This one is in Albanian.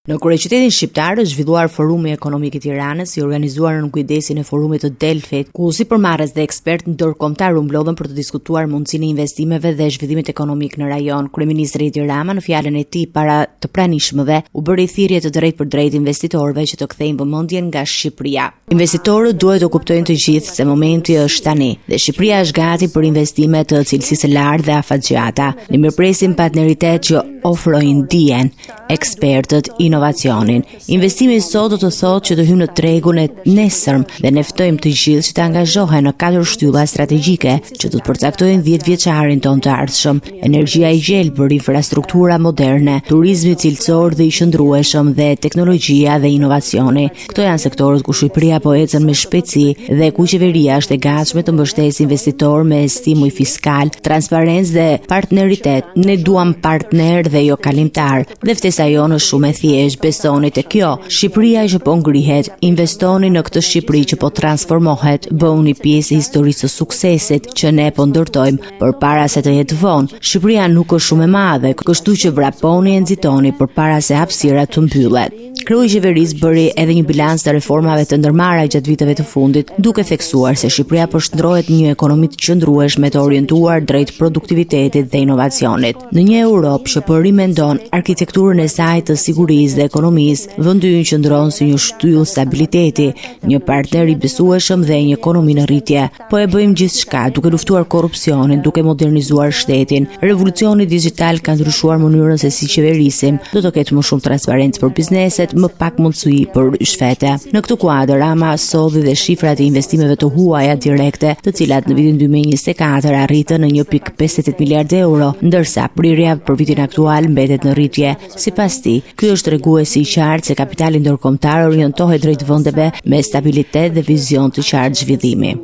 Në kryeqytetin shqiptar është zhvilluar Forumi Ekonomik i Tiranës, i organizuar nën kujdesin e Forumit të Delfit, ku sipërmarrës dhe ekspertë ndërkombëtarë u mblodhën për të diskutuar mundësinë e investimeve dhe zhvillimit ekonomik në rajon. Kryeministri Edi Rama në fjalën e tij para të pranishmëve u bëri thirrje të drejtpërdrejtë investitorëve që të kthejnë vëmendjen nga Shqipëria. Investitorët duhet të kuptojnë të gjithë se momenti është tani dhe Shqipëria është gati për investime të cilësisë së lartë dhe afatgjata. Ne mirëpresim partneritet që ofrojnë dijen, ekspertët, inovacionin. Investimi sot do të thotë që të hyjmë në tregun e nesërm dhe ne ftojmë të gjithë që të angazhohen në katër shtylla strategjike që do të përcaktojnë 10 vjeçarin tonë të ardhshëm. Energjia e gjelbër, infrastruktura moderne, turizmi cilësor dhe i qëndrueshëm dhe teknologjia dhe inovacioni. Këto janë sektorët ku Shqipëria po ecën me shpejtësi dhe ku qeveria është e gatshme të mbështesë investitorë me stimuj fiskal, transparencë dhe partneritet. Ne duam partnerë dhe jo kalimtarë. Dhe ftesa jonë është shumë e thjeshtë, besoni te kjo. Shqipëria që po ngrihet, investoni në këtë Shqipëri që po transformohet, bëhuni pjesë e historisë së suksesit që ne po ndërtojmë përpara se të jetë vonë. Shqipëria nuk është shumë e madhe, kështu që vraponi e nxitoni përpara se hapësira të mbyllet. Kreu i qeverisë bëri edhe një bilanc të reformave të ndërmarra gjatë viteve të fundit, duke theksuar se Shqipëria po shndërrohet në një ekonomi të qëndrueshme të orientuar drejt produktivitetit dhe inovacionit. Në një Europë që po rimendon arkitekturën e saj të sigurisë dhe ekonomisë, vendi ynë qëndron si një shtyllë stabiliteti, një partner i besueshëm dhe një ekonomi në rritje. Po e bëjmë gjithçka, duke luftuar korrupsionin, duke modernizuar shtetin. Revolucioni dixhital ka ndryshuar mënyrën se si qeverisim. Do të ketë më shumë transparencë për bizneset, më pak mundësi për ryshfete. Në këtë kuadër, Rama solli dhe shifrat e investimeve të huaja direkte, të cilat në vitin 2024 arritën në 1.58 miliard euro, ndërsa prirja për vitin aktual mbetet në rritje. Sipas tij, ky është treguesi i qartë se kapitali ndërkombëtar orientohet drejt vendeve me stabilitet dhe vizion të qartë zhvillimi.